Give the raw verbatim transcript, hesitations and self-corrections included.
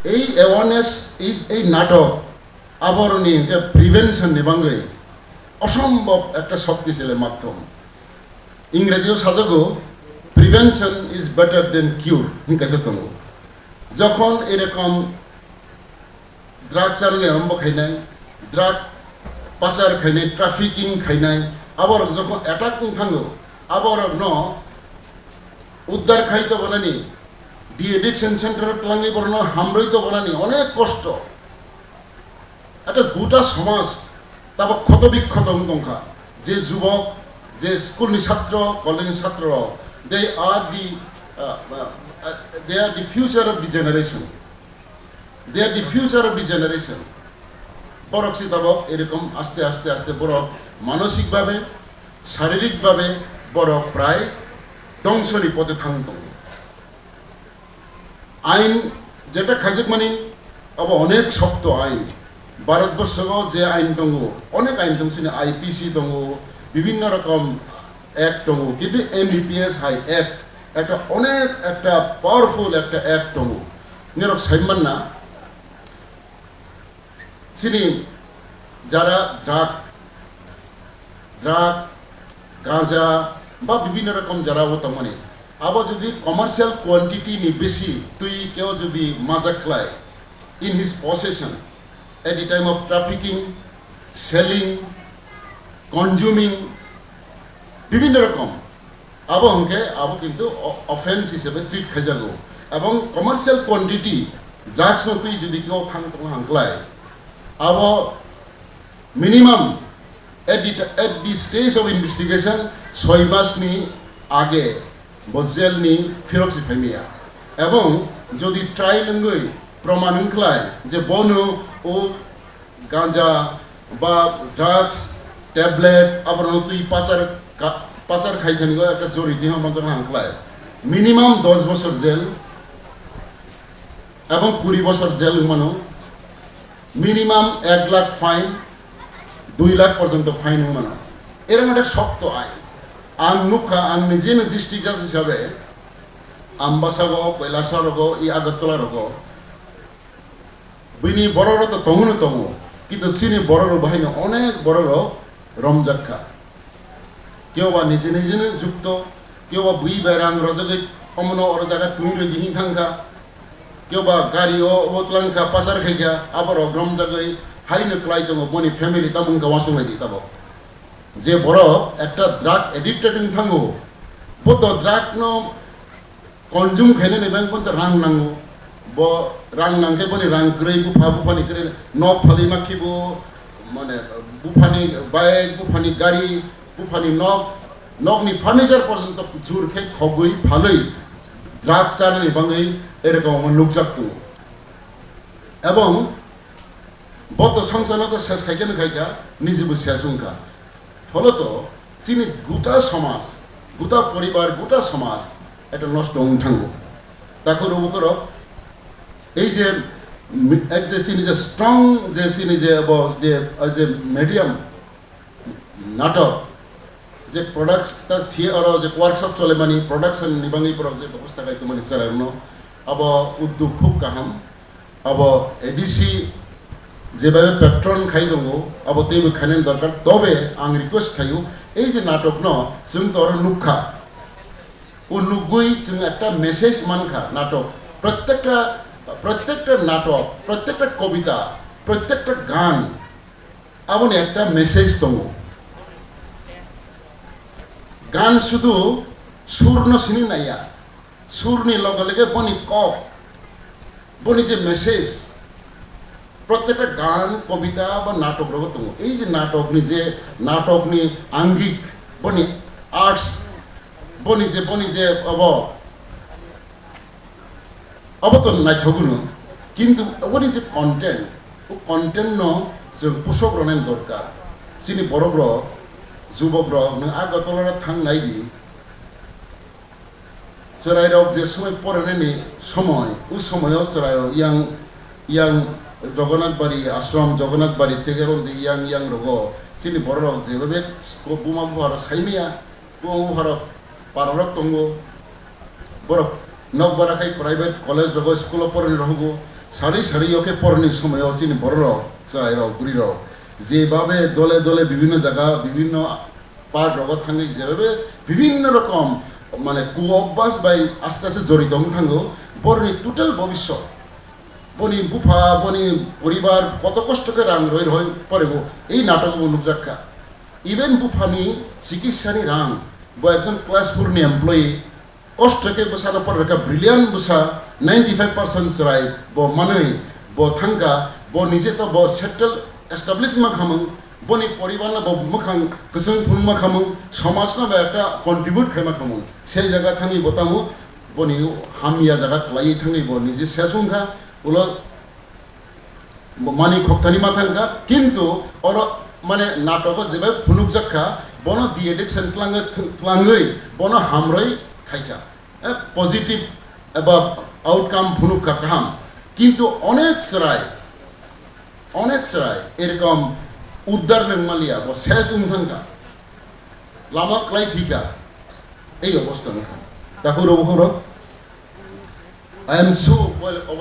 Ei awareness, ei, ei natok, aboroni hwnkhe prevention ni bagwi osombhob ekta shoktisali madhyam. Ingreji o sajago, "Prevention is better than cure" hinkaisa tongo. Jokhon erokom drug charni arombo khainai, drug pasar khainai, trafficking khainai, aborok jokhon attack wng thango, aborokno uddar khai tobonani, de-addiction center o twlangwi borokno hamrwi tobonani onek kosto. Ata guta somaj tabok khoto bikhoto wng tongkha. Je jubok, je school ni satro, college ni satro rok, they are the, uh, uh, uh, they are the future of the generation. They are the future of the generation. Borok si tabok erokom aste aste aste borok manosik babe, sharirik babe borok prai dongso ni pote thang tongo. Ain jeta khaijakmani abo onek shokto ain. Bharat borso o je ain tongo, onek ain tong sini I P C tongo, bibhinno rokom act tongo, kintu M B P S hai act ekta onek ekta powerful ekta act tongo. Norok sai manna, chini jara drug, drug, ganja ba bibhinno rokom jara o tongmani, abo jodi commercial quantity ni besi twi keo jodi majak khlai, in his possession, at the time of trafficking, selling, consuming, bibhinno rokom, abo hwnkhe abo kintu o-, offense hisabe treat khaijago. Ebong commercial quantity drugs no twi jodi keo thang tongo hangklai, abo minimum at the, at the stage of investigation soi mas ni age bo jail ni phirok si phaimaya. Ebong jodi trial wngwi proman wngkhlai je bono o ganja ba drugs, tablet, aborokno twi pasar ka-, pasar khai thani o ekta jori twi hwnba wngkha hangklai. Minimum dos bosor jail ebong kuri bosor jail wngmano. Minimum ek lakh fine, dui lakh porjonto fine wngmano. Erang onek shokto ain. Ang nukha, ang nijeno district judge hisabe Ambasa go, Koilasa rogo, i Agartala rogo, bini borok rok to tongo no tongo, kintu chini borok rok bahai no onek borok rok romjak kha. Kebo ba niji niji no jukto, kebo ba bui bai rang rojagwi omono oro jaga twi rwdi hing thang kha, kebo ba gari o obo tlang kha, pasar khai kha, abo rok romjagwi hai no klai tongo, boni family tamo wng kha uansuk nai di tabok. Je borok ekta drug addicted wng thango, bo to drug no consume khainani bagwi bono rang nango. Bo rang nangkhe boni rang kwrwi, bupha buphani kwrwi nok phalwi ma khibo, mane buphani bike, buphani gari, buphani nok, nokni furniture porjonto jur khe khogwi phalwi drug chanani bagwi erokom nukjak tongo. Ebong bo to songsarno to ses khaikhe no khaikha, nijebo ses wngkha. Pholoto chini guta somaj, guta poribar, guta somaj ekta nosto wng thango. Takhuk rw bukhuk rok, ei je mi-, ek je chini je strong je chini je bo je, je medium natok, je products ta thie oro je workshop cholemani production ni bagwi borok je bebosta khai tongmani chwrairokno, abo uddog khub kaham. Abo A D C jebabe patron khai tongo, abo teibo khainani dorkar. Tobe ang request khaio, ei je natokno chwng to oro nukha, o nukgwi chwng ekta message mankha. Natok, prottekta, prottekta natok, prottekta kobita, prottekta gan, aboni ekta message tongo. Gan sudu surno sini naiya, surni loge loge boni kok, boni je message, prottekta gan, kobita ba natok rogo tongo. Ei je natokni je, natokni angik, boni arts, boni je, boni je obo, obo to naithogwino, kintu oboni je content, o content no chwng pusok rwnani dorkar. Chini borok rok, jubok rok, nwng Agartala rok thang nai di, chwrairok je somoi porainani somoi, o somoio chwrairok yang, yang Jagannath Bari ashram, Jagannath Bari tegeroni yang, yang rogo chini borok rok je bebak buma bupha rok saimaya, buma bupha rok para rok tongo, borok nok bara khai private college rogo, school o poraini rogo, Sari sari o khe porni somoyo chini bororok, chwrairok, bwrwirok jebabe dole dole bibhinno jaga, bibhinno park rogo thangwi jebabe bibhinno rokom mane ku obas bai aste aste jorito wng thango, borni total bobiswt, boni bupha, boni poribar koto kosto khe rang roi roi porego ei natok bo nukjak kha. Even buphani chikitsani rang, bo ekjon class four ni employee, kosto khe bwsano porikha, brilliant bwsa, ninety five percent chwrai bo manwi bo thangkha, bo nije to bo settle establish ma khamung, boni poribar no bo mwkhang kwchwng phunuk ma khamung, somaj no bo ekta contribute khai ma khamung, se jaga thangwi bo tamo boni hamya jaga kwlaiwi thangwi bo nije ses wngkha, ulo mani khoktani ma thangkha, kintu oro mane natogo jebai phunukjak kha, bono de-addiction twlangwi, twlangwi bono hamroi khaikha. Eh, positive eba outcome phunuk kha kaham. Kintu onek chwrai, onek chwrai erokom uddar nang maliya, bo ses wng thangkha, lama kwlai thika, ei obostha wngkha. Takhuk rok, bukhuk rok, I am so well aware.